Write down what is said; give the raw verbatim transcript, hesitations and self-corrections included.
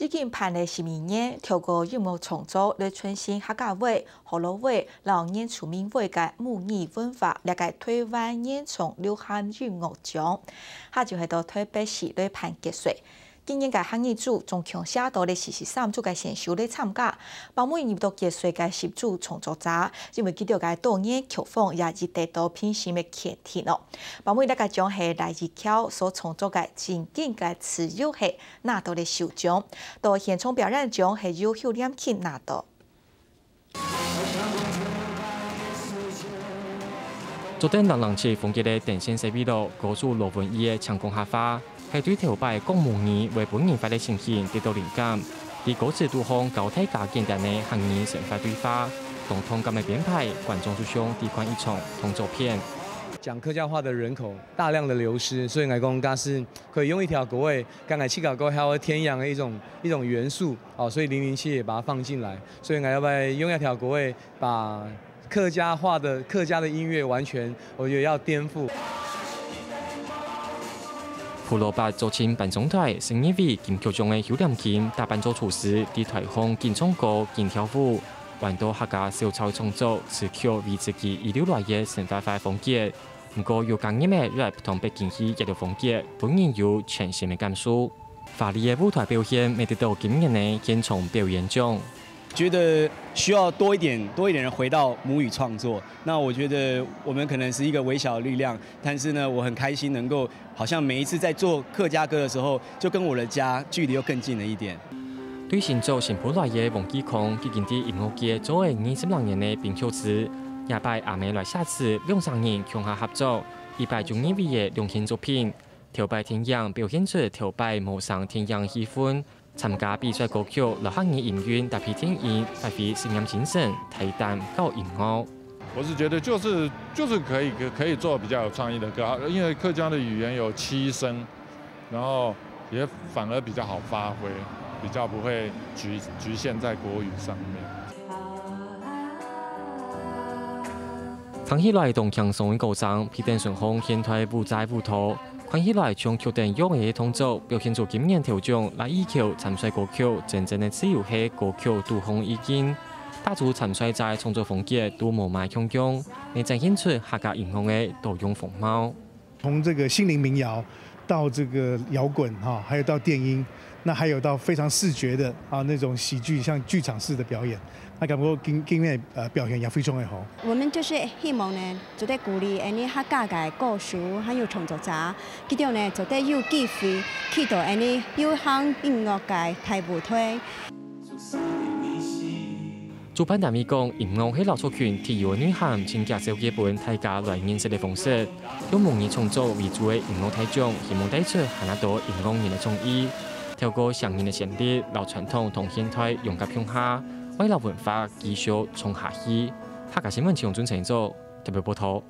已經辦了十二年，透過音樂創作來傳承客家話、河洛話摎原住民話个母語文化，這个臺灣原創流行音樂獎，下晝係到臺北市來辦決賽。今年个客語組總共寫到了四十三組个選手來參加，包尾入到決賽个十組創作者，因為佢兜个多元曲風也一得到評審个肯定哦。包尾這个獎係賴怡喬所創作个《情景个自由》係 拿到了首獎，到現場表演獎係由邱念卿拿到。做得冷冷清風格个電線色圍爐，歌手羅文義个青光客話，係對頭擺講母語會分人快樂个心情得到靈感。在歌詞肚項交替加簡單个客語生活對話，當動感个編排，觀眾就像在看一場動作片。講客家話的人口大量的流失，所以𠊎講，假使可以用一條歌仔， 剛才去搞過還有天養的一種一種元素哦，所以零零七也把它放進來，所以𠊎要不要用一條歌仔把客家話的客家的音樂完全，我覺得要顛覆。胡蘿蔔做成伴唱團，十二位金曲獎个邱念卿打扮做廚師，在台上緊唱歌、緊跳舞，玩到客家小菜創作，持續維持佢遺留落來个生活化風格。 毋過有加入个rap同北京戲這兜風格，分人有全新个感受。華麗个舞台表現，乜得到今年个現場表演獎。覺得需要多一點，多一點人回到母語創作。那我覺得我們可能是一個微小的力量，但是呢，我很開心能夠，好像每一次在做客家歌的時候，就跟我的家距離又更近了一點。對新竹新搬來个黃繼康，已經在音樂界做了二十零年个編曲師。這擺阿姆來寫詞，兩儕人共下合作，一百九二位个流行作品。頭擺電影表現出頭擺無聲電影氣氛，參加比賽歌曲摎客語音韻搭配電影，發揮實驗精神，大膽搞音樂。我是覺得就是就是可以可可以做比較有創意的歌，因為客家的語言有七聲，然後也反而比較好發揮，比較不會局局限在國語上面。 聽起來當輕鬆个歌聲，配等順風現代舞者舞蹈，看起來像曲等樣个動作，表現出今年頭獎賴怡喬參賽歌曲真正个自由係歌曲都風意境。大組參賽者个創作風格都無麼共樣，也展現出客家音樂个多樣風貌。 從這個心靈民謠到這個搖滾哈，還有到電音，那還有到非常視覺的啊那種喜劇，像劇場式的表演，那感覺今今天呃表現也非常的好。我們就是希望呢，做得鼓勵恁呢客家个歌手還有創作者，佢兜呢做得有機會去到恁呢流行音樂个大舞台。 主辦單位講，音樂係摎族群特有个內涵，盡介紹基本大家來認識个方式，用母語創作為主个音樂大獎，希望帶出還較多音樂人个創意，透過聲音个旋律，摎傳統同現代融合共下，為摎文化繼續傳下去。客家新聞，徐永尊製作，特別報導。